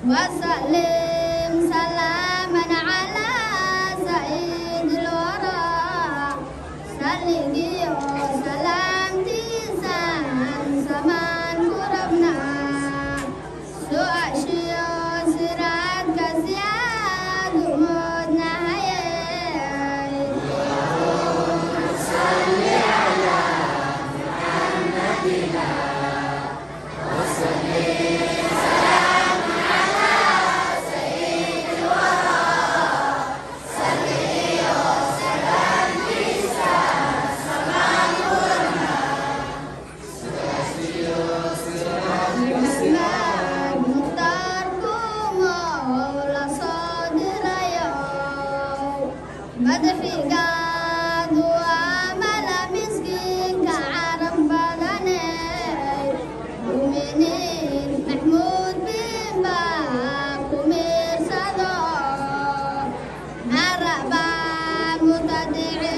وسلم سلاما على سيد الورى. Salligiyo salaamtiisaan samaan ku rabnaa, su'aashiyo siraadka si aad u moodnahaye. صل على محمدنا وسلم سلام على سيد الورى. Salligiyo salaamtiisa samaan ku rabnaa. Maxamed Mukhtaarku Mowla soo dirayo, madxigaadu waa mala miskiinka carab badane. Muminiin Maxmuud bin baa ku miirsado, maraba mutadici.